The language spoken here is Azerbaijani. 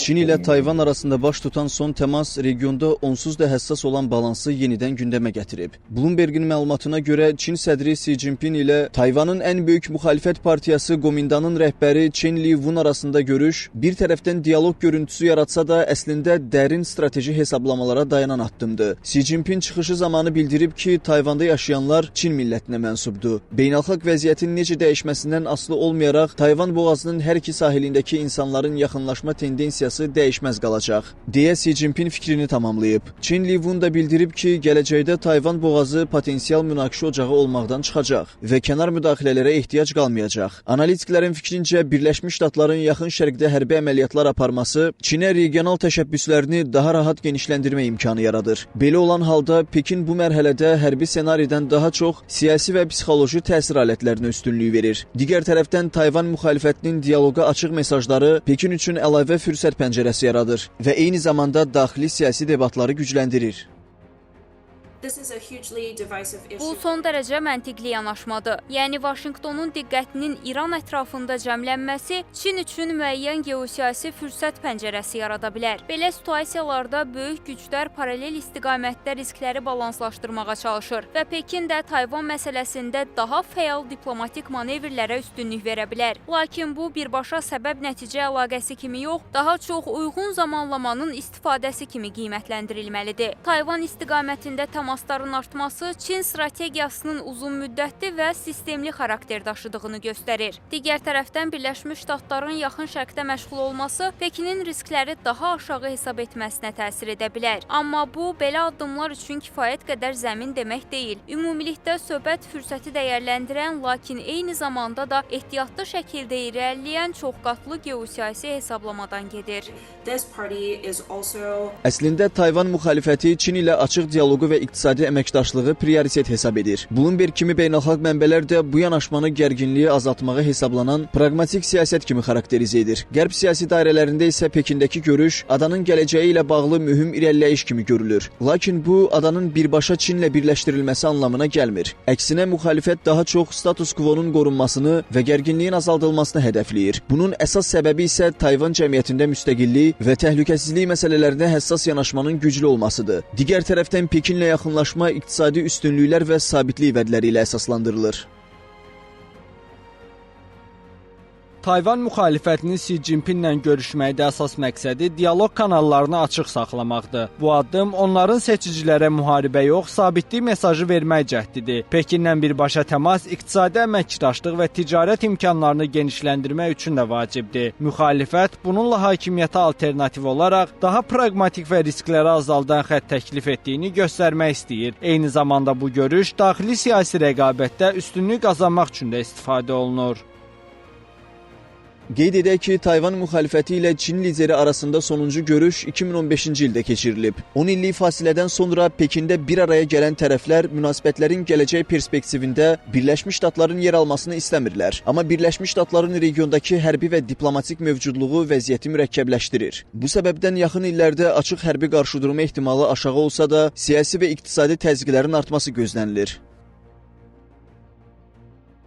Çin ilə Tayvan arasında baş tutan son təmas regionda onsuz da həssas olan balansı yenidən gündəmə gətirib. Bloombergin məlumatına görə Çin sədri Xi Jinping ilə Tayvanın ən böyük müxalifət partiyası Gomindanın rəhbəri Chen Li-Wun arasında görüş bir tərəfdən dialoq görüntüsü yaratsa da, əslində dərin strateji hesablamalara dayanan addımdır. Xi Jinping çıxışı zamanı bildirib ki, Tayvanda yaşayanlar Çin millətinə mənsubdur. Beynəlxalq vəziyyətin necə dəyişməsindən asılı olmayaraq Tayvan boğazının hər iki sahilindəki insanların yaxınlaşma tendensiyası dəyişməz qalacaq, deyə Xi Jinping fikrini tamamlayıb. Chen Li-Wun da bildirib ki, gələcəkdə Tayvan boğazı potensial münaqişə ocağı olmaqdan çıxacaq və kənar müdaxilələrə ehtiyac qalmayacaq. Analitiklərin fikrincə, Birləşmiş Ştatların Yaxın Şərqdə hərbi əməliyyatlar aparması Çinə regional təşəbbüslərini daha rahat genişləndirmə imkanı yaradır. Belə olan halda Pekin bu mərhələdə hərbi ssenaridən daha çox siyasi və psixoloji təsir alətlərinə üstünlük verir. Digər tərəfdən Tayvan müxalifətinin dialoqa açıq mesajları Pekin üçün əlavə fürsət pəncərəsi yaradır və eyni zamanda daxili siyasi debatları gücləndirir. Bu son dərəcə məntiqli yanaşmadır. Yəni Vaşinqtonun diqqətinin İran ətrafında cəmlənməsi Çin üçün müəyyən geosiyasi fürsət pəncərəsi yarada bilər. Belə situasiyalarda böyük güclər paralel istiqamətdə riskləri balanslaşdırmağa çalışır və Pekin də Tayvan məsələsində daha fəal diplomatik manevrlərə üstünlük verə bilər. Lakin bu birbaşa səbəb-nəticə əlaqəsi kimi yox, daha çox uyğun zamanlamanın istifadəsi kimi qiymətləndirilməlidir. Tayvan istiqamətində təmasların artması Çin strategiyasının uzunmüddətli və sistemli xarakter daşıdığını göstərir. Digər tərəfdən Birləşmiş Ştatların Yaxın Şərqdə məşğul olması Pekinin riskləri daha aşağı hesab etməsinə təsir edə bilər. Amma bu, belə addımlar üçün kifayət qədər zəmin demək deyil. Ümumilikdə söhbət fürsəti dəyərləndirən, lakin eyni zamanda da ehtiyatlı şəkildə irəliləyən çoxqatlı geosiyasi hesablamadan gedir. Əslində Tayvan müxalifəti Çin ilə açıq dialoqu və iqtisadi əməkdaşlığı prioritet hesab edir. Bloomberg kimi beynəlxalq mənbələr də bu yanaşmanı gərginliyi azaltmağa hesablanan praqmatik siyasət kimi xarakterizə edir. Qərb siyasi dairələrində isə Pekindəki görüş adanın gələcəyi ilə bağlı mühüm irəliləyiş kimi görülür. Lakin bu, adanın birbaşa Çinlə birləşdirilməsi anlamına gəlmir. Əksinə, müxalifət daha çox status quo-nun qorunmasını və gərginliyin azaldılmasını hədəfləyir. Bunun əsas səbəbi isə Tayvan cəmiyyətində müstəqillik və təhlükəsizlik məsələlərinə həssas yanaşmanın güclü olmasıdır. Digər tərəfdən Pekinlə yaxınlaşma iqtisadi üstünlüklər və sabitlik vədləri ilə əsaslandırılır. Tayvan müxalifətinin Xi Jinpinglə görüşməkdə əsas məqsədi dialoq kanallarını açıq saxlamaqdır. Bu addım onların seçicilərə müharibə yox, sabitlik mesajı vermək cəhdidir. Pekinlə birbaşa təmas iqtisadi əməkdaşlıq və ticarət imkanlarını genişləndirmək üçün də vacibdir. Müxalifət bununla hakimiyyətə alternativ olaraq daha praqmatik və riskləri azaldan xətt təklif etdiyini göstərmək istəyir. Eyni zamanda bu görüş daxili siyasi rəqabətdə üstünlük qazanmaq üçün də istifadə olunur. Qeyd edək ki, Tayvan müxalifəti ilə Çin lideri arasında sonuncu görüş 2015-ci ildə keçirilib. 10 illik fasilədən sonra Pekində bir araya gələn tərəflər münasibətlərin gələcək perspektivində Birləşmiş Ştatların yer almasını istəmirlər. Amma Birləşmiş Ştatların regiondakı hərbi və diplomatik mövcudluğu vəziyyəti mürəkkəbləşdirir. Bu səbəbdən yaxın illərdə açıq hərbi qarşıdurma ehtimalı aşağı olsa da, siyasi və iqtisadi təzyiqlərin artması gözlənilir.